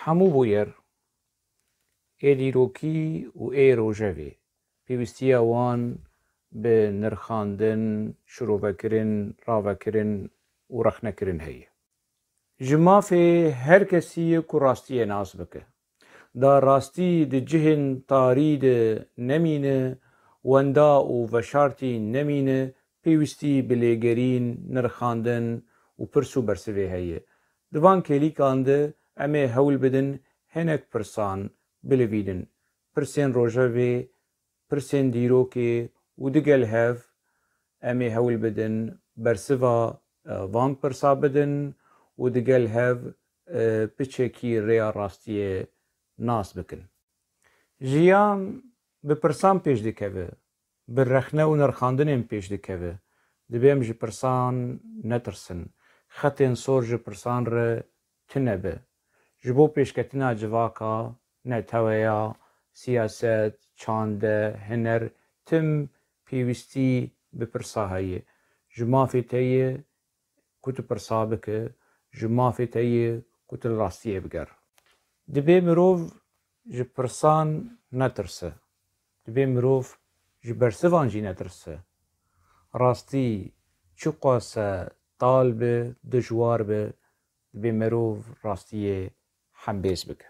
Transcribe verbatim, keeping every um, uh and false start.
Hemû bûyer ê dîrokî û ê rojevê pêwîstiya wan bi nirxandin, şirovekirin, ravekirin û rexnekirin heye. Ji mafê her kesî ye ku rastiyê nas bike. Da rastî di cihên tarî de nemîne, wenda û veşartî nemîne, pêwîstî bi lêgerîn, nirxandin û pirs û bersivê heye. Di van kêlîkan de em ê hewl bidin hinek pirsan bilivînin. Pirsên rojevê, pirsên dîrokê û digel hev em ê hewl bidin bersiva, e, van pirsa bidin û digel hev, e, piçekî rêya rastiyê nas bikin. Jiyan bi pirsan pêş dikeve, bi rexne û nirxandinên pêş dikeve. Dibê em ji pirsan netirsin. Xetên sor ji pirsan re tune be. Ji bo pêşketina civaka, neteweya, siyaset, çande, huner, tim pêwîstî bi pirsa heye. Ji mafê te ye ku tu pirsa bike, ji mafê te ye ku tu li rastiyê biger. Dibê mirov ji pirsan netirse. Dibê mirov ji bersivan jî netirse. Rastî çiqase tal be, dijwar be, dibê mirov rastiyê hembêz bike.